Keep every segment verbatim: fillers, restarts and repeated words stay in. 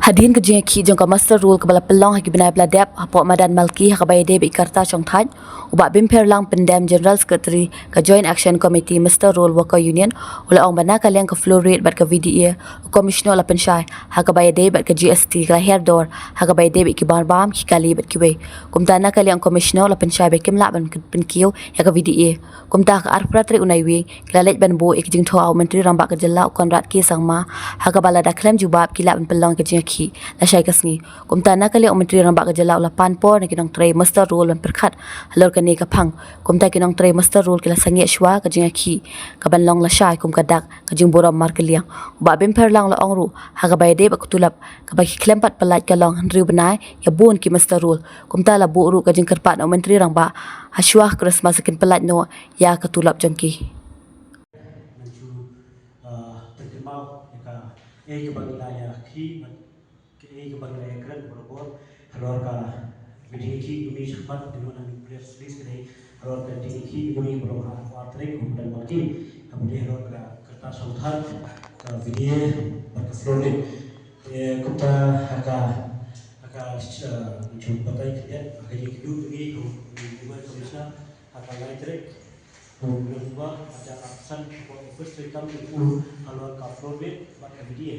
Hadien ka jingïakhih jong ka muster roll kaba la pynlong ha ki bnai ba la dep hapoh madan Malki ha kaba ïadei bad ki rta shongthait, u Bah Bimpherlang Pyndem, General Secretary ka Joint Action Committee Muster Roll Worker Union, u la ong ba na ka liang ka floor rate bad ka V D A, u Commissioner u la pynshai ha kaba ïadei bad ka G S T ka la hiar dor ha kaba ïadei bad ki marbam, ki kali bad kiwei. Kumta na ka liang u Commissioner u la pynshai ba kim lah ban pynkiew ïa ka V D A. Kumta ha ka arphew phra tarik u Naiwieng ki la leit ban buh ïa ka jingthoh ha u Myntri Rangbah ka jylla u Conrad K Sangma, ha kaba lada khlem jubab ki lah ban pynlong ïa ka jingïakhih lashai ka sngi. Kumta na ka liang u Myntri Rangbah ka jylla u la pan por na ki nongtrei muster roll ban pyrkhat halor kane ka phang. Kumta ki nongtrei muster roll ki la sangeh shuwa ka jingïakhih ka ban long lashai kum ka dak ka jingburom markylliang. U Bah Bimpherlang u la ong ruh ha kaba ïadei bad ka tulop kaba ki khlem pat pyllait ka long hynriew bnai ïa bun ki muster roll. Kumta la buh ruh ka jingkyrpad na u Myntri Rangbah ha shuwa Christmas kin pyllait noh ïa ka tulop jong ki. Ngan shu, ah, pynkynmaw ïa kaei kaba ngi la ïakhih bad kaei kaba ngi la ïakren barabor halor ka jingïakhih jong ngi shakhmat, te ngan ai press release ka dei halor ka jingïakhih jong ngi baroh ha arphew tarik u Naiwieng, kaba dei halor ka rta shongthait, ka V D A bad ka floor rate. Te kumta ha ka, ha ka, ah, ngan shu batai khyndiat ha ka jingkynduh jong ngi ha u Commissioner ha ka lai tarik u November, ha ka absent, ha ka office treikam u halor ka floor rate bad ka V D A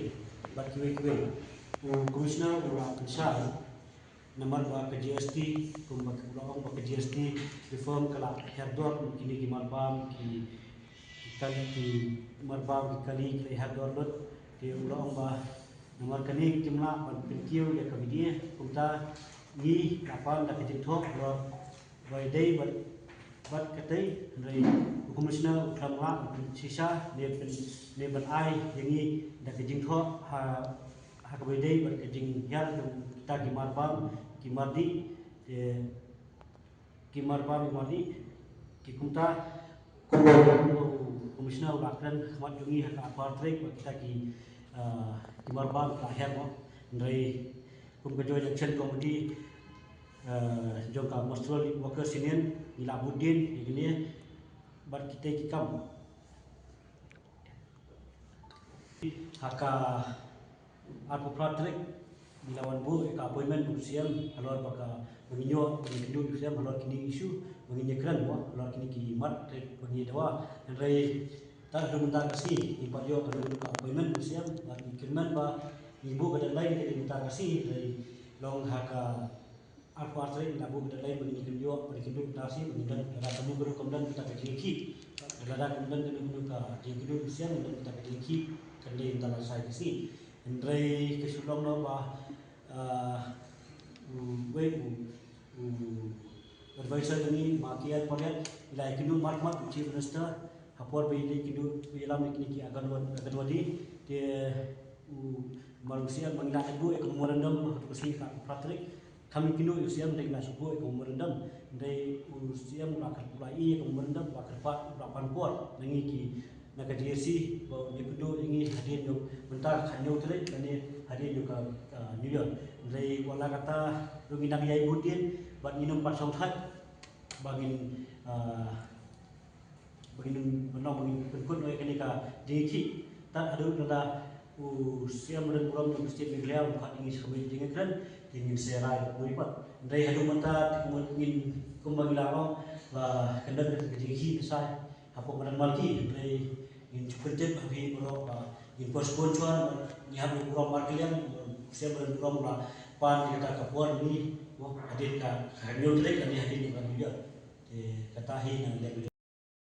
bad kiwei kiwei. U Commissioner u la pynshai namar ba ka G S T, kumba u la ong ba ka G S T reform ka la hiar dor kine ki marbam, ki, ki kali, ki marbam, ki kali ki la hiar dor lut. Te u la ong ba namar kane kim lah ban pynkiew ïa ka V D A, kumta ngi la pan da ka jingthoh halor ba ïadei bad, bad katei, hynrei u Commissioner u khlem lah ban pynshisha ne pyn, ne ban ai ïa ngi da ka jingthoh ha, ha kaba ïadei bad ka jinghiar jong kita ki marbam, ki mardih, te ki marbam, ki mardih, te kumta kumba u Commissioner u la kren ha khmat jong ngi ha ka arphew phra tarik ba kita ki, ah, ki marbam ki la hiar mo. Hynrei kum ka Joint Action Committee, ah, jong ka Muster Roll Workers Union ngi la bud dien ïa kine bad kita ki kam. Ha ka arphew phra tarik ngi la wan buh ïa ka appointment bad u C M halor ba ka, ba ngin ïoh, ba ngin kynduh ïa u C M halor kine ki issue ba ngin ïakren mo, halor kine ki mat ba ngin ïa dawa. Hynrei tad haduh mynta ka sngi ngim pat ïoh ka appointment bad u C M, bad ngi kyrmen ba ngin buh ka deadline ka dei mynta ka sngi, hynrei long ha ka arphew phra tarik ngi la buh ka deadline ba ngin kynduh, ba ngin kynduh mynta ka sngi, ba ngin don, lada kano kano kam don kata ka jingïakhih. Lada kam don kano kano ka jingkynduh bad u C M, ngin don kata ka jingïakhih, kan dei mynta lashai ka sngi. Hynrei ka shu long noh ba, ah, uwei u, u advisor jong ngi, ma K R Pariat, i la ïakynduh markhmat u Chief Minister ha por ba i la ïakynduh, ba i ïalam ïa kine ki Anganwadi, Anganwadi. Te u, mar u C M, ma ngi la buh ïa ka memorandum ha ka sngi ka arphew phra tarik. Kam ïakynduh ïa u C M, hynrei ngi la shu buh ïa ka memorandum. Hynrei u C M u la kyrpad, u la ïoh ïa ka memorandum, u la kyrpad, u la pan por na ngi ki, na ka J A C, ba un ïakynduh ïa ngi hadien jong mynta ka hynñiew tarik lane hadien jong ka, ka New Year. Hynrei wat la katta ruh ngi nang ïai bud dien bad ngin ym pat shongthait ba ngin, ah, ba ngin, ba ngin pynkut noh ïa kane ka jingïakhih. Tad haduh lada u C M Ringbrum jong ka State Meghalaya um khot ïa ngi sha ka jingïakren, te ngin sa rai da kumno pat. Hynrei haduh mynta te kumno ngin, kumba ngi la ong ba kan don ka jingïakhih lashai hapoh madan Malki, hynrei ngin shu pyntip ha phi baroh ba ngin postpone shuwa, ngi hap burom markylliang, u C M Ringbrum u la pan ïa kata ka por ngi, hadien ka, ka hynñiew tarik lane hadien ka New Year. Te kata hi na ka liang